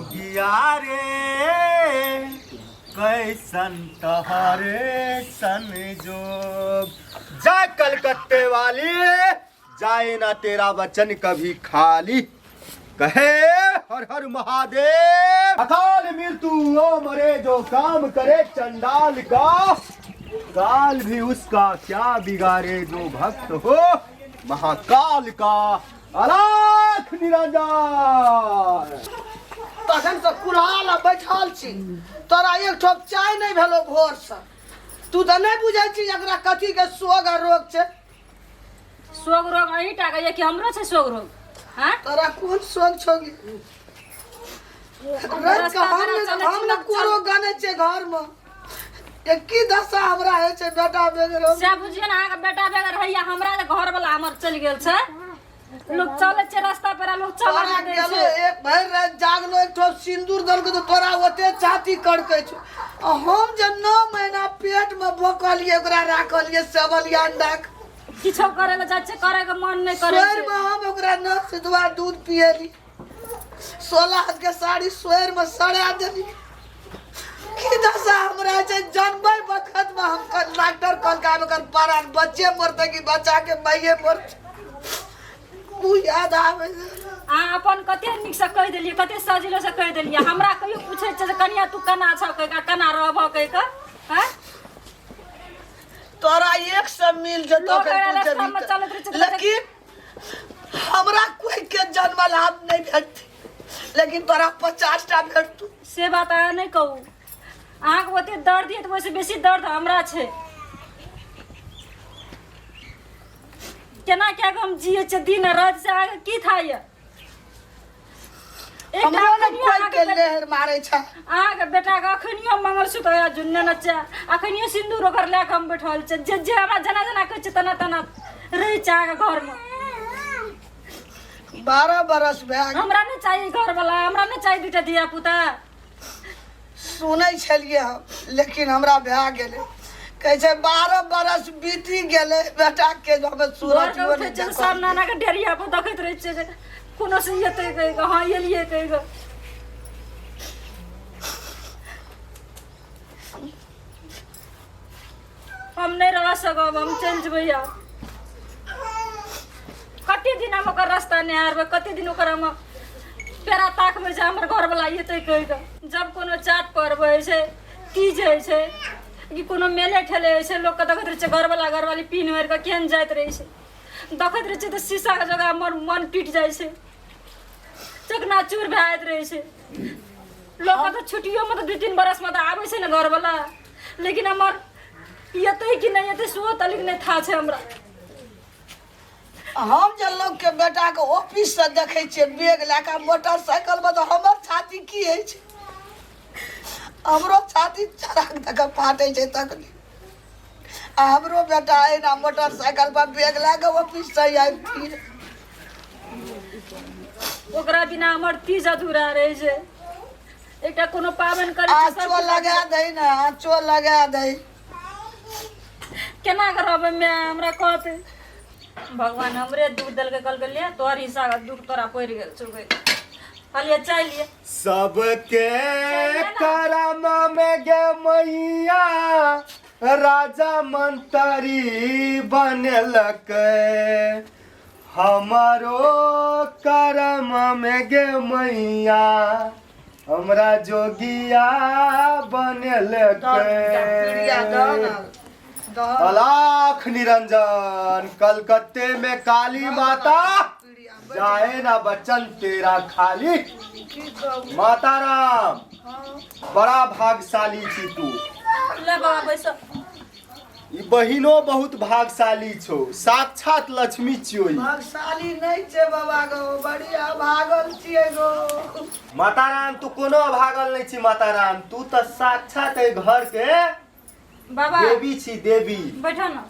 जोगिया रे, कैसन तहरे संजोग। जा कलकत्ते वाली, जाए ना तेरा वचन कभी खाली। कहे हर हर महादेव। अकाल मृत्यु ओ मरे जो काम करे चंडाल का, काल भी उसका क्या बिगाड़े जो भक्त हो महाकाल का। अलाख निरंजन। तखन से कुल्हाल आ बैठल छी, तोरा एक ठोप चाय नहि भेलो भोर से। तू तऽ नहि बुझै छी एकरा कथी के सोग आ रोग छै। सोग रोग अहीं टा के कि हमरो छै सोग रोग? हाँ? तोरा कोन सोग छौ गे? राति के हम ने हम ने कोरो गने छै घर में। ये की दशा हमरा होइ छै बेटा बेगर। से बुझियौ ने, अहाँके बेटा बेगर होइया, हमरा जे घर वाला हमर चलि गेल छै। लोक चलै छै रास्ता पर, लोक चलऽ तोरा नहि दै गेलो छै। एक भरि राति जागलो, एक ठोप सिन्दूर देलको तऽ तोरा ओते छाती कड़कै छौ, आ हम जे 9 महीना पेट में बोकलियै, ओकरा राखलियै सेवलिया अंडा के। किछो करे लए जाइ छै, करे के मन नहि करै सोरि छै। में हम ओकरा न सिधवा दूध पियली, 16 हाथ के साड़ी सोरि में सड़ा देली। की दशा हमरा छै। जनबै बखत में हम डॉक्टर कहलकै आब एकर परान बच्चे मरतै कि बच्चा के माइये मरतै, उ याद आबै छै। अहाँ अपन कते नीकसँ कहि देलियै, कते सजिलोसँ कहि देलियै। हमरा कहियो पूछै छै जे कनिया तू केना छह कहि कऽ, केना रहबह कहि कऽ? आँय? तोरा एक सौ मिल जेतो। लोक कहीं तू रास्ता में जेबही चलैत रहै छै तऽ। लेकिन हमरा कोई के जन्म लाभ नहीं भेटतै, लेकिन तोरा 50 टा भेटतौ। से बात अहाँ नहि कहू। अहाँके ओते दर्द यऽ तऽ ओहिसँ बेसी दर्द हमरा छै। केना कए कऽ हम जियै छियै दिन आ राति, से अहाँके की था यऽ? एकटा हमरो ने अखनियो कोई अहाँके के लेहर मारे छै। अहाँके बेटाके अखनियो मंगलसूत्र होया जुन्ने नच्चा, अखनियो सिन्दूर ओकर लए कऽ हम बैठल छियै। जे जे हमरा जेना जेना कहै छै तेना तेना रहै छै अहाँके घरमे। 12 बरस भए गेल। हमरा नहि चाही घरवला, हमरा नहि चाही दूटा धिया पुता। सुनै छलियै हम, लेकिन हमरा भए गेलै। कहै छै 12 बरस बीती गेलै बेटा के हमे घर सूरज के उठै छियै सब नाना के डेरिया पर देखैत रहै छियै जे कोनो से एतै कहि कऽ, हँ एलियै कहि कऽ। हम नहि रह सकब, हम चलि जेबै आब। कते दिन हम ओकर रास्ता निहारबै? कते दिन ओकर हम पेरा ताकबै जे हमर घरवला एतै कहि कऽ? जब कोनो जात पर्व होइ छै, तीज होइ छै कि कोनो मेले ठेले होइ छै, लोकके देखैत रहै छै घरवला घरवाली पिन्ह ओढ़ि कऽ केहन जाइत रहै छै। देखैत रहै छै तऽ शीशाके जगह हमर मन टूटि जाइ छै, चकनाचूर भए जाइत रहै छै। लोकके तऽ छुट्टियोमे तऽ 2-3 बरसमे तऽ आबै छै ने घरवला, लेकिन हमर एतै कि नहि एतै सेहो तलिक नहि था छै हमरा। हम जे लोग के बेटा के ऑफिस से देखै छियै बैग लए कऽ मोटरसाइकिल में, तऽ हमर छाती की होइ छै? हमरो छाती चराक दऽ कऽ फाटै छै तखनी। आ हमरो बेटा एना मोटरसाइकिल पर बैग लए कऽ ऑफिस से आबितियै। ओकरा बिना हमर तीज अधूरा रहै छै। एकटा कोनो पाबनि करै छै, सब आँचो किछु लगा दै ने, आँचो लगा दै। केना कऽ रहबै माय? हमरा कहतै भगवान हमरे दुख देलकै, कहलकै ले तोहर हिस्सा दुख तोरा पड़ि गेल छौ। कहलियै चाय लिए। सबके करम में गे मैया राजा मंतरी बनेलकै, हमारो करम में गे मैया हमरा जोगिया बनेलकै। अलाख निरंजन। कलकत्ते में काली माता, जाए ना बच्चन तेरा खाली। माता राम, बड़ा भाग्यशाली छी तू। ले बाबा, बैसो। ई बहिनो बहुत भाग्यशाली छौ, साक्षात लक्ष्मी छियो ई। भागशाली नहि छै बाबा गो, बढ़िया भागल छियै गो। माता राम, तू कोनो अभागल नहि छी। माता राम, तू तऽ साक्षात एहि घर के बाबा देवी छी, देवी। बैठो न।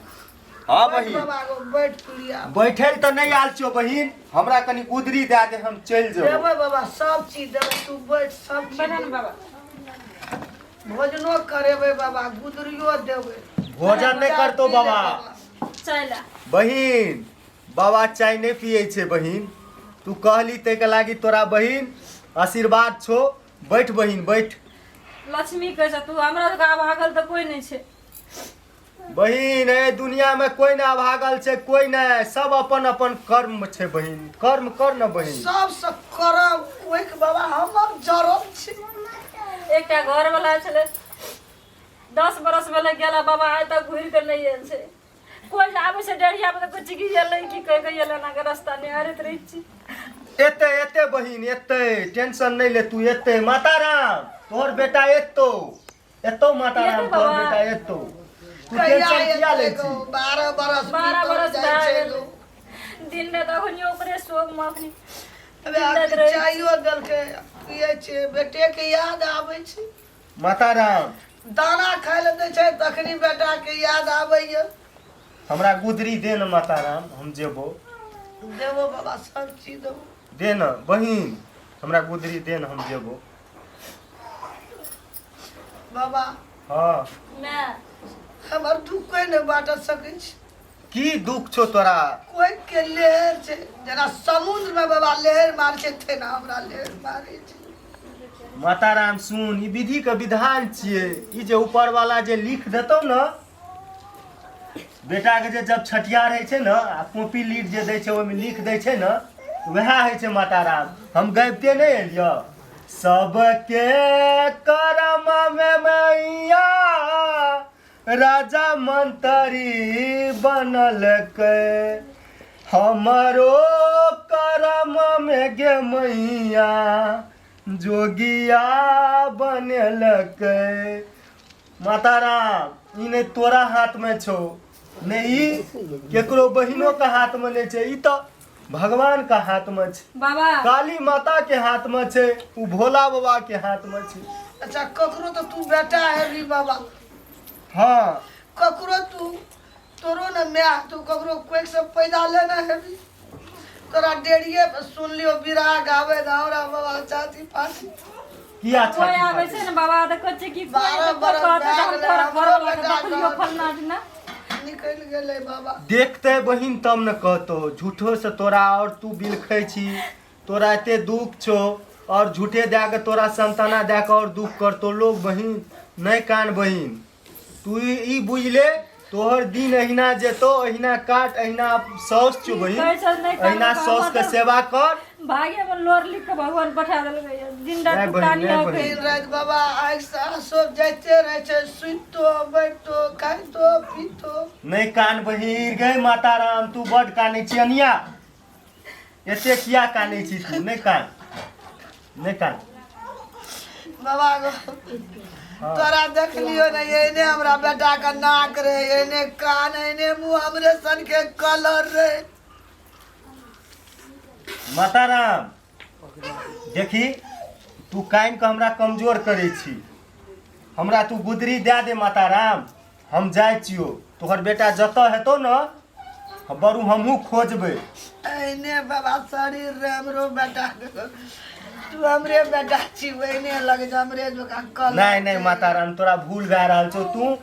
हाँ। बैठ बहिन। बाबा गो, बैठ प्रिया। बैठल तऽ नहि आयल छियो बहिन, हमरा कनि गुदरी दए दे, हम चलि जेबो। देबै बाबा, सब चीज देबै, तू बैठ, सब चीज बैठो न देबै। बाबा। भोजनो करेबै बाबा, गुदरियो देबै। भोजन नहि करतो बाबा। चाय ला। बहिन, बाबा चाय नहि पियै छै। बहिन, तू कहली ताहिके लागी तोरा बहिन आशीर्वाद छो। बैठ बहिन बैठ। लक्ष्मी कहै छै तू हमरा सबके अभागल तऽ कोइ नहि छै। बहिन, ए दुनिया में कोई ना अभागल छै, कोई नहीं, सब अपन अपन कर्म छै बहिन, कर्म कर न बहिन। सबसँ करब ओहिके बाबा हमर जरल छी। एकटा घरवला छलै, 10 बरस भेलै गेला बाबा, आइ तक घुरि कऽ नहि आयल छै। कोइ जे आबै छै डेढ़िया पर तऽ कोइ चिकी गेलै की कहि कऽ गेलै, एना कऽ रस्ता निहारैत रहै छी। एते एते बहिन एते टेंशन नहीं ले तू, एते माताराम तोहर बेटा एतो एतो माताराम एतौ तोहर बाबा। बेटा एतो, तू कहिया टेंशन किया लै एतै गो? छी? 12 बरस 12 बीतल बरस जाइ भए छै गेल। गो। दिन राति अखनियो ओकरे शोक मे अखनी अबे दिन राति आखिर रहै छी। चाइयो देलकै, पियै छै, बेटेके याद आबै छै। माताराम दाना खाय लए दै छै तखनी बेटाके याद आबैए। हमरा गुदरी दे न माताराम, हम जेबो। देबो बाबा, सब चीज देबो। दे न बहिन, हमरा गुदरी दे न, हम जेबो। बाबा। हाँ। माय। हमर दुख कोइ नहि बाँट सकै छै। की दुख छौ तोरा? कोइ के लहर छै, जेना समुद्र में बाबा लहर मार छै तेना हमरा लहर मारै छै। माताराम सुन, ई विधि के विधान छियै, ई जे ऊपर वाला जे लिख देतौ न बेटा के, जे जब छठिया रहै छै न आ कॉपी लीड जे दै छै ओहिमे लिख दै छै न, वएह होइ छै माताराम। हम गाबिते नहि एलियौ, सबके करम में मैया राजा मंतरी बनलकै, हमरो करम में गे मैया जोगिया बनेलकै। माताराम, ई नहि तोरा हाथमे छौ, नहि ई केकरो बहिनो के हाथमे नहि छै, ई तऽ भगवान के हाथमे छै बाबा, काली माता के हाथमे छै, ओ भोला बाबा के हाथमे छै। अच्छा, ककरो तऽ तू बेटा हेबी बाबा? हाँ। ककरो तू तोरो ने माय, तू ककरो कोइक से पैदा लेने हेबी। तोरा डेढ़िए पर सुनलियो बिरहा गावे हमरा बाबा छाती फाटी। किया कोइ छाती आबै फाटै? छै ने बाबा तऽ कहै छै कि कोइ 12 तऽ कोइ बरस कहतै तऽ हम भए गेलै, तोहर हमरो घरवला के बेटा देखलियौ कहत। फलना दिना। निकलि गेलै बाबा। देखते बहिन तब ने कहतो, झूठो से तोरा और तू बिलखै छी, तोरा एते दुख छौ और झूठे दए के तोरा संताना दए के और दुख करतो लोग। बहिन नहि कान बहिन, तू ई ई बुझि ले तोहर दिन अहिना जेतो, अहिना काट, अहिना साउस छौ बहिन, कहै छै नहि कान अहिना तऽ साउस के हमर सेवा कर। भाग्य में लोर लिख के भगवान पठा देलकै यऽ। दिन राति नहि तू बहिन, कानिहे नहि के। बहिन। दिन राति बाबा आँखि से आँसू जाइते रहै छै, सुतितो बैठतो खाइतो पीतो। नहि कान बहिन गै माताराम, तू बड कानै छी अनिया, एते किया कानै छी तू? नहि कान, नहि कान। बाबा गो। हाँ। तोरा देखलियो ने, एने हमरा बेटा के नाक रहे, एने कान, एने मुंह, हमरे सन के कलर रहे। माताराम देखी, तू कानि कऽ हमरा कमजोर करै छी, हमरा तू गुदरी दए दे माताराम, हम जाइ छियौ, तोहर बेटा जतऽ हेतौ ने बरू हमहूँ खोजबै। एहने बाबा शरीर रे हमरो बेटा के, तू हमरे बेटा छी, ओहने लगे छै हमरे जोका कल। नहि नहि माताराम, तोरा भूल भए रहल छौ, तू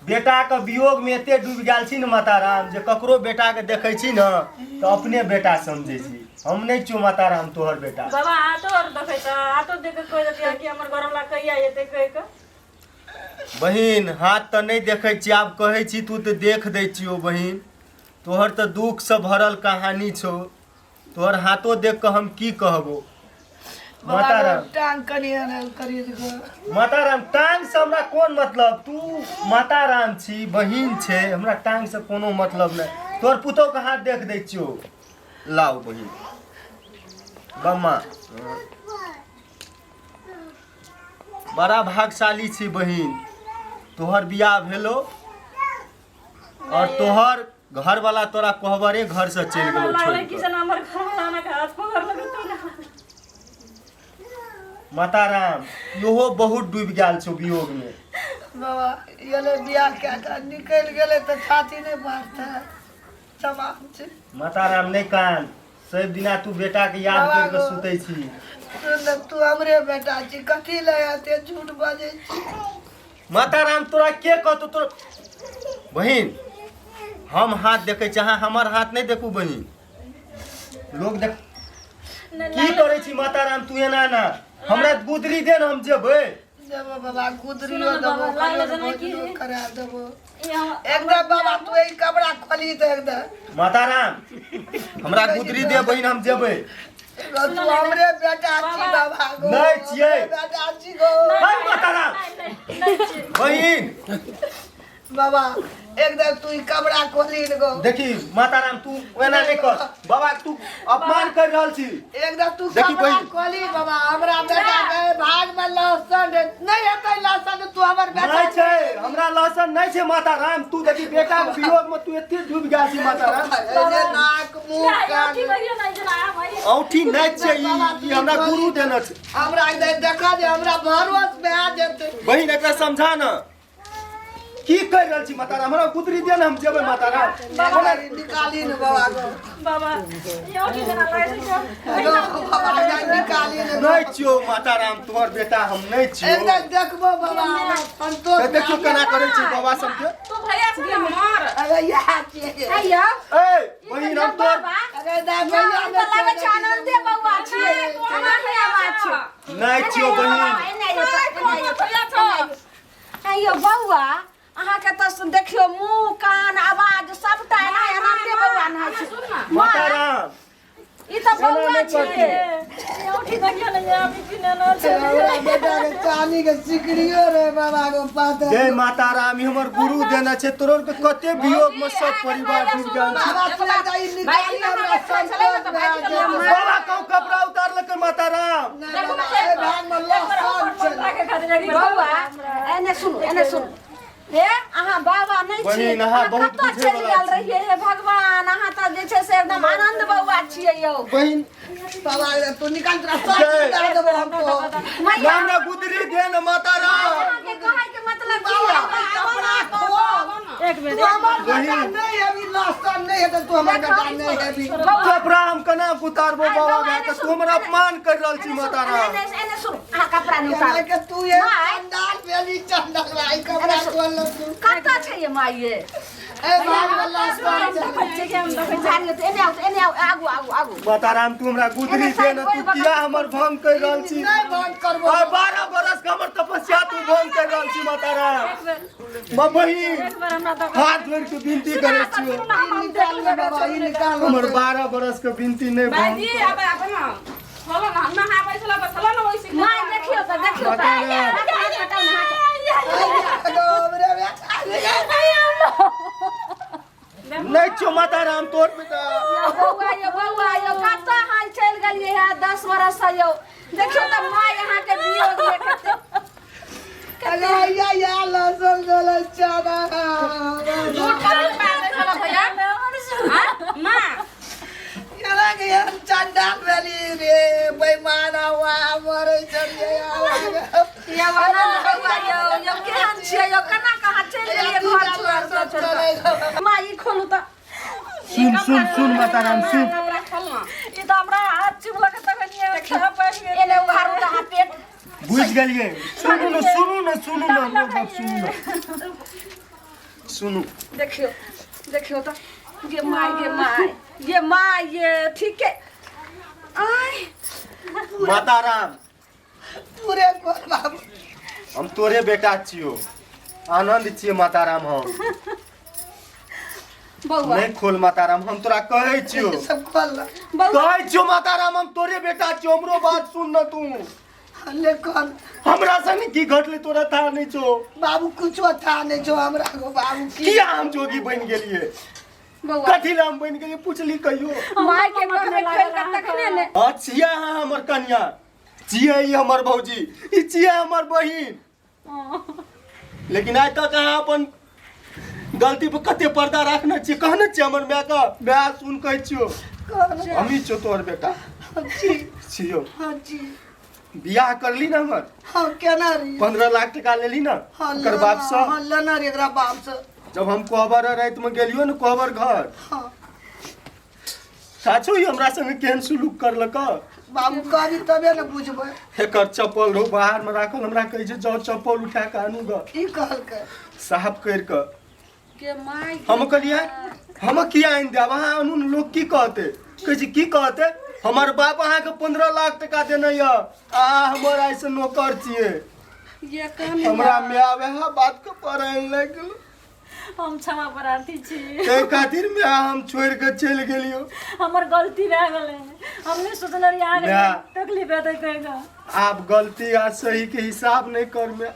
बेटाके वियोगमे एते डूबि गेल छी ने माताराम जे ककरो बेटाके देखै छी ने तऽ अपने बेटा समझै छी। हम नहि छियौ माताराम तोहर बेटा। बाबा हाथो आर देखै छ, हाथो देख के कहि देतियै कि हमर घरवला कहिया एतै कहि कऽ। बहिन हाथ तऽ नहि देखै छी, आब कहै छी तू तऽ देख दै छियौ बहिन, तोहर तऽ दुःखसँ भरल कहानी छौ, तोहर हाथो देख कऽ हम की कहबो माताराम। टांग कनि एना करी देखो। माताराम टांग से हमरा कोन मतलब, तू माताराम छी, बहिन छै, हमरा टांग से कोनो मतलब नहि। तोहर पुतोह के हाथ देख दै छियौ, लाउ बहिन बम्मा, बड़ा भागशाली छी बहिन, तोहर बियाह भेलो और तोहर घरवाला तोरा कोहबरे घर से चलि गेलो लागलै छोड़ि कि कऽ। जेना हमर घरवला के हाथ पकड़ लगतै ना। माताराम इहो बहुत डूबि गेल छौ वियोग में। बाबा एलै बियाह कए कऽ निकलि गेलै तऽ छाती नहि फाटतै, जवान छै। माताराम नहि कान, सब दिना तू बेटा के याद बाबा करि कऽ गो। सुतै छी। सुन ने, तू हमरे बेटा छी, कथी लए एते झूठ बजै छी? माताराम तोरा के कहतौ तोरा बहिन, हम हाथ देखै छी, अहाँ हमर हाथ नहि देखू बहिन, लोग देख नहि की करै छी माताराम तू एना ना। हमरा गुदरी दे ने हम जेबै। देबो बाबा, गुदरियो सुनो ने देबो, बाबा, लागल करियो जेना कि- भोजनो करा देबो। ई हम- एकदम बाबा, तू ई कपड़ा खोली दे एकदम। माताराम, हमरा गुदरी दे बहिन, हम जेबै। तू हमरे बेटा छी बाबा गो। नहि छियै। हमरे बेटा छी गो। हाय माताराम। नहि, नहि, नहि छियै। बहिन। बाबा, एकदम तू ई कपड़ा खोली ने गो। देखी माताराम, तू एना नहि कर बाबा, तू अपमान कर रहल छी। एकदम तू देखी कपड़ा बहिन। खोली बाबा, हमरा बेटा के भाग में लहसुन नहीं हेतै, लहसुन तू हमर बेटा नहि छै, हमरा लहसन नहि छै माताराम। तू देखी, बेटा के वियोग में तू एते डूबि गेल छी माताराम। ए जे नाक मुंह नहि, कान औंठी कहियो नहि जेना आब है। औंठी नहि छै, ई ई हमरा गुरु देने छै। हमरा एकदम देखा जे हमरा भरोस भए जेतै। बहिन, एकरा समझा न, की कर रहल छी माताराम? हमरा गुदरी दे ने, हम जेबै माताराम। बाबा निकाली ने बाबा गो। बाबा, ई औंठी जेना लागै छै कि गो बाबा, निकाली ने। नहि छियौ माताराम, तोहर बेटा हम नहि छियौ। एकदम देखबो बाबा, हमरा संतोष। तऽ देखियौ केना करै छै बाबा सबके। तू भैया छै ने हमर। अरे इएह छियै। आइयो। ए बहिन, हम तोहर अरे दा यौ, भैया ई तऽ लागै छै आनन्दे बौआ छियै। हमर भैया बात छै। नहि छियौ बहिन। एने आइयो तऽ, एने आइयो तऽ, भैया एने छौ। आइयो। आइयो बौआ, अहाँके तऽ देखियौ मुँह कान आवाज सबटा एना आनन्दे बौआ नहाय छै। सुन ना। माताराम, ई तऽ एना बौआ नहि छियै। ई औंठी देखियौ ने, आब ई पिन्हने छै। हमरा बेटा के चानी के सिकड़ियो रे बाबा गो पाता। जय माताराम, ई हमर गुरु देने छै। तोरो के कते वियोग में सब परिवार डूबि गेल छै। बाबा, तू एकटा ई निकाली, हमरा संतोष भए जेतै। बाबा कहू, कपड़ा उतारलकै माताराम। नहि बाबा, एहि भागमे लहसुन छै। बौआ, एने सुनू, एने सुनू। हे, अहाँ बाबा नहि छी। बहिन, अहाँ अहाँ बहुत कतऽ बुझै चलि वला गेल रहियै? हे भगवान, अहाँ तऽ जे छै से एकदम आनन्द बौआ छियै यौ। बहिन। बाबा, तू निकाल, तोरा सब जय। निकाल देबो हमको। मैया, हमरा गुदरी दे ने माताराम। अहाँके कहैके मतलब की बाबा, है? कपड़ा खोल। एक मिनट। तू हमर बेटा नहीं हेबी, लहसुन नहीं हेतै, तू हमर बेटा नहीं हेबी। कपड़ा हम केना उतारबो आइ बाबा बाबा, भाई एने तू सुन, हमरा अपमान कर रहल छी एने सुनू, माताराम। एने एने सुनू, अहाँ कपड़ा नहि केना उतारू। के तू ये माय। चंडाल भेली, चंडाल भाई, कपड़ा एने सुन। खोल तू। कतऽ छै ये माय ये? ए भाग में लहसुन छै। देखै छियै कि हम देखै छियै। उतारियौ तऽ एने आउ, तऽ एने आउ, आगू आगू आगू। माताराम, तू हमरा गुदरी एने दे साइड ने, कोइ तू बगल- किया हमर भंग कर रहल छी? नहीं बंद करबो। आ 12 बरस के हमर तपस्या तू भंग कर रहल छी माताराम। एक बेर, माँ बहिन, एक बेर हमरा दऽ। हाथ जोड़ के विनती करै छियौ। सुनू ना, हम ई देख निकाल लेबै। बाबा, ई निकाल। हमर 12 बरस के विनती नहि भंग भाईजी, आब आब ना खोलो ना, हम नहाबै छला तऽ छला ना ओइसे। माय, देखियौ तऽ, देखियौ तऽ। माताराम। हाथ हटाउ ने, हाथ। हमरे बेटा नहि छियौ माताराम तोर बेटा। यौ बौआ, यौ बौआ, यौ कतऽ अहाँ चलि गेलियै हे 10 बरस से यौ? देखियौ तऽ माय अहाँके वियोग मे कते अरे या या लहसुन डोलै चना। झूठ कथी बाजै छला भैया? आँ? माँ। केना के हम चंडाल भेली रे, बेईमान हुआ मरै छलियै। यौ आनन्द बौआ, यौ यौ केहन छियै यौ? केना कहाँ चलि गेलियै घर छोड़ि कऽ, छोड़ि कऽ? माँ, ई खोलू तऽ। सुन सुन सुन माताराम, सुन। कपड़ा खोल ना। ई तऽ हमरा हाथ चुभलक तखन खराब पड़ि गेल। एने उघारू तऽ अहाँ पेट। बुझि गेलियै। सुनू ने, सुनू ने, सुनू ने, हमरो गप सुनू ने, सुनू। देखियौ, देखियौ तऽ, गे माय, गे माय, गे माय, ये ठीक है आय। माताराम। पूरे कोन बाबू। हम तोरे बेटा छियौ, आनंद छियै माताराम हम। बौआ। नहि खोल माताराम, हम तोरा कहै छियौ। सब खोल। बौआ। कहै छियौ माताराम, हम तोरे बेटा छियौ, हमरो बात सुन न तू। ले खोल। हमरा संग की घटलै तोरा था नहि छौ। बाबू, कुछो था नहीं छौ हमरा गो बाबू की। किया हम जोगी बनि गेलियै? बौआ। कथी लए हम बनि गेलियै, पुछली कहियो? माय के कहबै खोलि कऽ तखने ने। हँ, छियै अहाँ हमर कनिया, छियै ई हमर भौजी, ई छियै हमर बहिन, लेकिन आइ तक अहाँ अपन गलती पर कते पर्दा राखने छियै। कहने छियै हमर माय के, माय सुन, कहै छियौ, हमही छियौ तोहर बेटा। जी। छियौ। हाँ जी। बियाह करली ने हमर? हाँ, केना रही? 15 लाख टका लेली ने? हाँ। ओकर बाप से? हाँ, लेना रही एकरा बाप से। जब हम कोहबर राति में गेलियो ने कोहबर घर, हाँ। साचो ही हमरा संगे केहन सुलूक करलक। बाबू, कहबी तबे ने बुझबै। एकर चप्पल रहो बाहर में राखल, हमरा कहै छै जाओ चप्पल उठा के आनू ग। की कहलकै? साफ करि कऽ। के माय। हम कहलियै, हम किया आनि देब, अहाँ आनू ने, लोग की कहतै? कहै छै की कहतै? हमर बाप अहाँके 15 लाख टका देने यऽ, अहाँ हमर आइसँ नौकर छियै। ये कहानी। हमरा माय वएह बात के पढ़ाइ लागि गेल। हम क्षमा प्रार्थी छी। ताहि खातिर माय हम छोड़ि के चलि गेलियो। हमर गलती भए गेलै, हम नहि सोचने रहियै अहाँके माय। तकलीफ हेतै कहि। आब गलती आ सही के हिसाब नहि कर माय।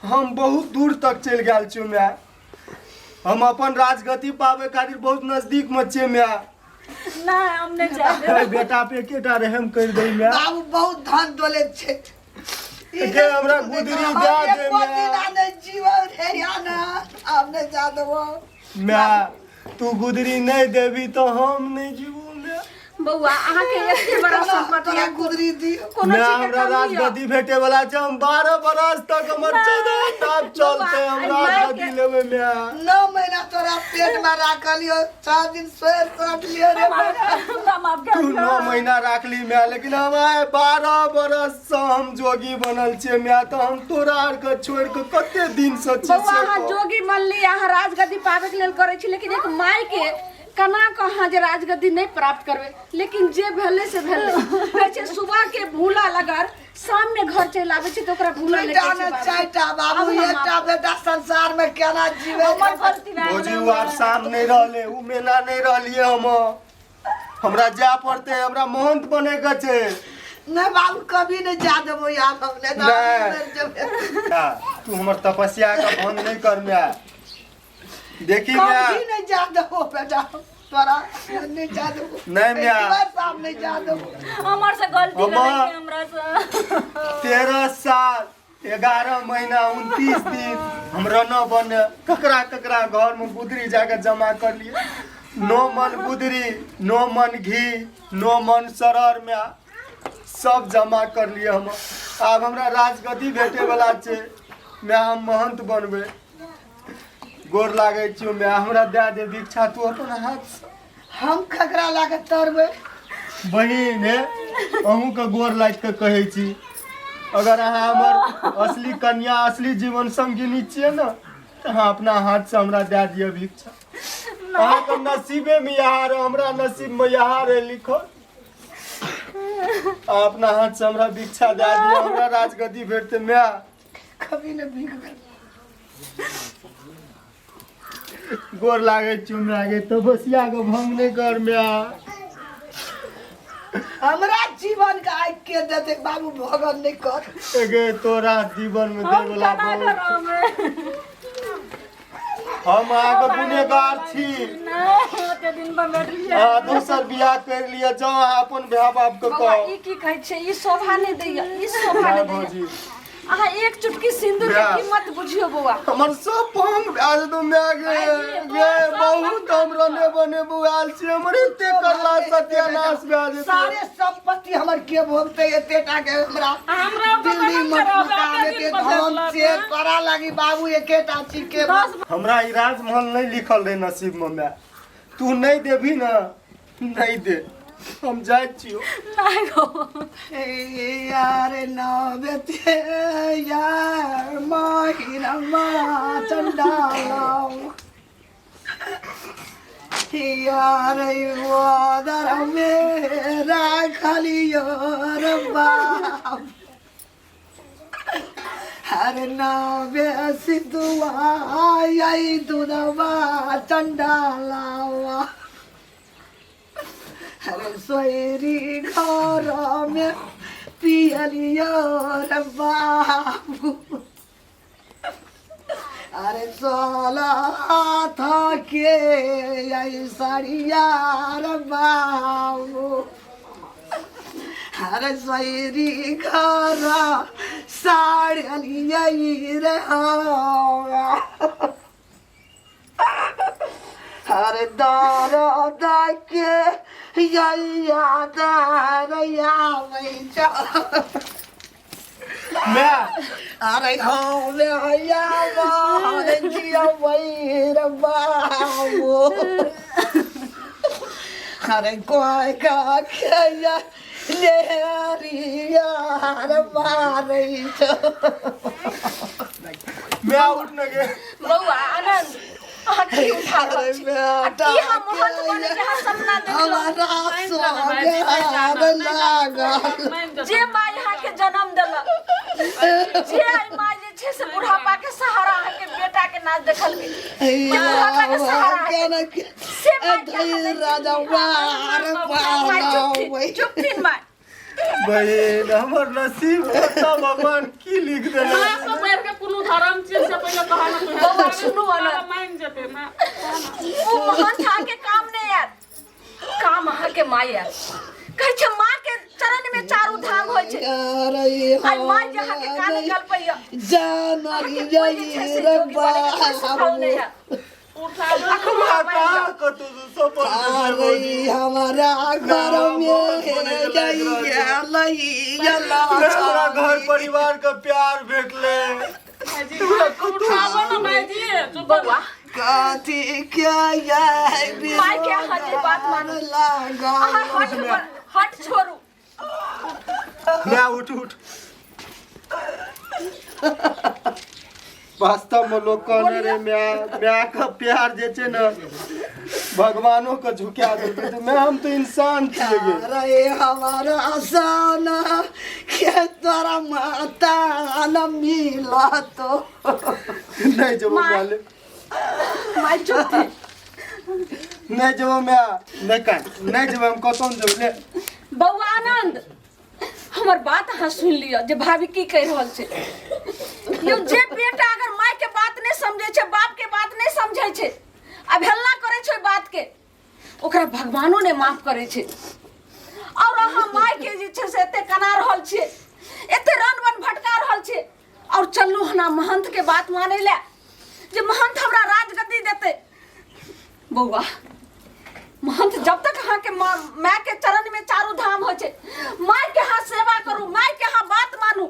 हम बहुत दूर तक चलि गेल छियो माय। हम अपन राजगति पाबै खातिर बहुत नजदीक मे छियै माय। नहि, हम नहि चाहबै। अरे बेटा पे एकेटा रहम करि दै माय। बाबू, बहुत धन दौलत छै। गे, हमरा गुदरी दए दे एको माय। दिन आ नहि जीवन रे या ना, आब नहि जा देबो। माय, तू गुदरी नहि देबी तऽ हम नहि जीबू माय। बौआ, अहाँके एते बड़ा संपत्ति तोरा गुदरी दी। कोनो माय, चीज के हमरा कमी यऽ? राजगद्दी भेटे वाला छै। हम 12 बरस तक हमर 14 ताप चलते, हम बौआ, राजगद्दी लेबै माय। 9 महीना तोरा पेट में राखलियो, 4 दिन सोयर रखलियो रे बेटा। हमरा माफ कर तू दियौ। 9 महीना राखली माय, लेकिन हम आइ 12 बरस से हम जोगी बनल छियै माय, तऽ हम तोरा आरके छोड़ि कऽ कते दिन से छी बौआ, से अहाँ कह। जोगी बनली, अहाँ राजगद्दी पाबैके लेल करै छी, लेकिन एक माय के केना कऽ अहाँ जे राजगद्दी नहि प्राप्त करबै? लेकिन जे भेलै से भेलै। कहै छै सुबह के भूलल अगर शाम में घर चलि आबै छै तऽ ओकरा भूलल नहि दूटा कहै छै ने बाबू। चारिटा बाबू। आब हम एकटा बेटा संसार में केना जीवे? हमर गलती भए भौजी, गेलै। ओ आब शाम नहि रहलै, ओ मेला नहि रहलियै हम। हमरा जाय पड़तै, हमरा महंत बने के छै। नहीं बाबू, कभी नहीं जा देबो यार हम, नहीं तो नहि। हम मरि जेबै। आ, तू हमर तपस्या के भंग नहि कर माय, देखी माय। कभी नहीं जा देबो बेटा, तोरा नहीं जा देबो। नहीं म्या। एक बार साहब नहीं जा देबो। हमर से गलती अम्मा। भेलै हमरा से। 13 साल 11 महीना 29 दिन हम रन बने ककरा ककरा घर में गुदरी जाके जमा कर लिए। 9 मन गुदरी, 9 मन घी, 9 मन सरर में सब जमा कर लिए हम। आब हमरा राजगद्दी भेटे वाला छै मैं, हम महंत बनबै। गोर लागै छियौ मैं, हमरा दए दे भिक्षा तू अपन हाथ से। हम ककरा लाके तरबै? बहिन हे, अहूँके गोर लागि कऽ कहै छी, अगर अहाँ हमर असली कन्या, असली जीवन संगिनी छियै ने, तऽ अहाँ अपना हाथसँ हमरा दए दिअ भिक्षा। अहाँके नसीबेमे यहाँ रहे, हमरा नसीबमे यहाँ रहे लिखल। अहाँ अपना हाथसँ हमरा भिक्षा दए दिअ, हमरा राजगद्दी भेटतै माय। कभी ने भीख। गोर लागै छियौ माय गे, तपस्या के भंग नहि कर माय। हमरा जीवन के आगि के देते बाबू? भगन नहीं कर। एगे, तोरा जीवन में हम देवला केना बहुत। करब? हम अहाँके गुनेगार छी। नहि, ओते दिन पर बैठलियै। अहाँ दोसर बियाह कर लिअ, जाउ अहाँ अपन भाय बाप के बौआ, कहू। ई की कहै छै? ई शोभा नहि दैया, ई शोभा नहि नहि दैया। भौजी। अहाँ एक चुटकी सिंदूर के माय। कीमत बुझियौ बौआ। हमर सब भंग भए जेतौ माय गे। गे, बहुत हम रने बने बुआल छी, हमर एते करला सत्यानाश भए जेतै। सारे संपत्ति हमर के भोगते एते टा के हमरा? हमरा दिल्ली पता मठ चलल, मकान एते एते दिन पर धन देखलक, से हँ? तोरा लागी बाबू एकेटा चीज के 10 हमरा ई राजमहल नहि लिखल रहे नसीब में माय। तू नहि देबही ने, नहि दे, हम जाइ छियौ। नहि गो। यार नबे यार महिनमा चंडालाओ यार वादर में राखलियो रे बाप। अरे नबे सिद्धुआ आई दुनवा चंडालावा। अरे सोयरी घर में पियलियो रे बाबू। अरे सोलह के आई साड़िया रे बाबू। अरे सोयरी घर साड़िया रे हवा। अरे दार के या दार या माय। अरे हम या जिया रे बाबू। अरे कोई का खेया लेरिया रे मारै माय, उठ न गे। बौआ आनन्द। अहाँ की उठा रहल छी आ की हम महंत बने के अहाँ सपना देखलहुँ हमारा सोहाग लागल जे माय अहाँ के जन्म देलक जे आई माय जे छै से बुढ़ापा के सहारा अहाँ के बेटा के नाच देखल जे बुढ़ापा के सहारा अहाँ के- से माय के अहाँ नहि राजा वार माय चुप थी, चुप थी माय बहिन हमर नसीब कतऽ भगवान की लिख देने माँ से बढ़ि के कोनो धर्म चीज से पहिले कहऽ ने तू बौआ सुनू अनंत। मानि जेतै ना ओ महंत अहाँके काम नहि आयत काम अहाँके माय आयत कहै छै माँ के चरण में चारू धाम होइ छै आइ माय जे अहाँके कान कलपैया अहाँके कोइ जे छै से जोगी बने के कोइ सुझाव नहि हैत हमरा कहाँ कतौ से सफल भेलै भौजी। हमारा घर में जइया लइया हमरा घर परिवार के प्यार भेटलै हमरा कतौ उठाबो ना भाईजी चुप बौआ कथी के ये माय के अहाँ जे बात मानू। लागल अहाँ हट पर हट छोड़ू ना उठ उठ वास्तव में लोग कहने रे माय माय का प्यार जे छै ने भगवानो के झुका देलकै तऽ माय हम तऽ इंसान छियै गे अरे हमारा सोना के तोरा माता न मिला तो नहि जेबो माय ले माय चुप थी नहि जेबो माय नहि कान नहि जेबो हम कतौ नहि जेबो ले बौआ आनंद हमर बात अहाँ सुनि लिअ जे भाभी की कहि रहल छै यौ जे बेटा अगर माय के बात नहि समझै छै बाप के बात नहि समझै छै अवहेलना करै छै ओहि बात के ओकरा भगवानो नहि माफ करै छै और अहाँ माय के जे छै से एते कना रहल छियै एते रन वन भटका रहल छियै और चलू हना महंत के बात मानै लए जे महंत हमरा राजगद्दी देतै बौआ महंत जब तक अहाँके माय के चरण में चारू धाम होइ छै माय के अहाँ सेवा करू माय के अहाँ बात मानू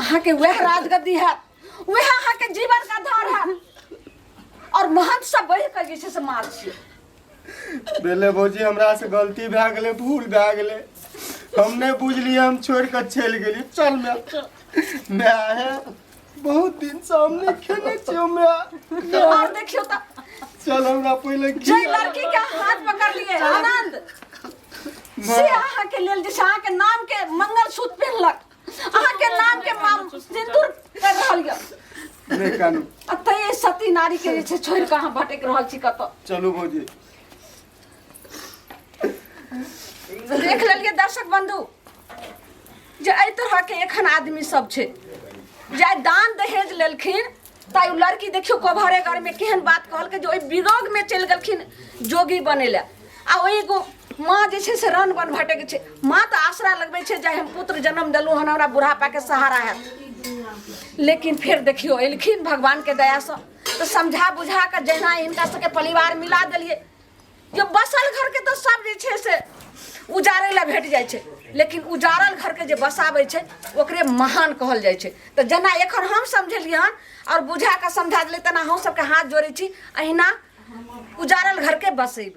अहाँके वएह राजगद्दी हैत वएह अहाँके जीवन का आधार हैत और महंत सब बढ़ि कऽ जे छै से मार छियै भेलै भौजी हमरा से गलती भए गेलै भूल भए गेलै हम नहि बुझलियै हम छोड़ि कऽ चलि गेलियै चल माय माय हे बहुत दिन से हम नहि खेने छियौ माय और देखियौ तऽ चल हमरा पहिले जे लड़की के हाथ पकड़ लिए आनंद से अहाँ के लेल जे छै अहाँ के नाम के मंगलसूत्र पहिनलक अहाँ के नाम के माम सिंदूर कर रहल यऽ नहि कानू आ तै सती नारी के जे छै छोड़ि कऽ अहाँ भटकि रहल छी कतऽ चलू भौजी देख लेलियै दर्शक बंधु जे एहि तरहके एखन आदमी सब छै जे आइ दान दहेज लेलखिन तऽ ओ लड़की देखियौ कोभरे घरमे केहन बात कहलकै जे ओहि विरोगमे चलि गेलखिन जोगी बनै लए आ ओहि एगो माँ जे छै से रन बन भटकै छै माँ तऽ आसरा लगबै छै जे हम पुत्र जन्म देलहुँ हन हमरा बुढ़ापाके सहारा हैत लेकिन फेर देखियौ एलखिन भगवानके दयासँ तऽ समझा बुझा कऽ जहिना हिनका सबके परिवार मिला देलियै जे बसल घरके तऽ सब जे छै से उजाड़ै लए भेट जाइ छै लेकिन उजाड़ल घरके जे बसाबै छै ओकरे महान कहल जाइ छै तऽ जेना एखन हम समझेलियै हन आओर बुझा कऽ समझा देलियै तेना हम सबके हाथ जोड़ै छी अहिना उजाड़ल घरके बसेबै।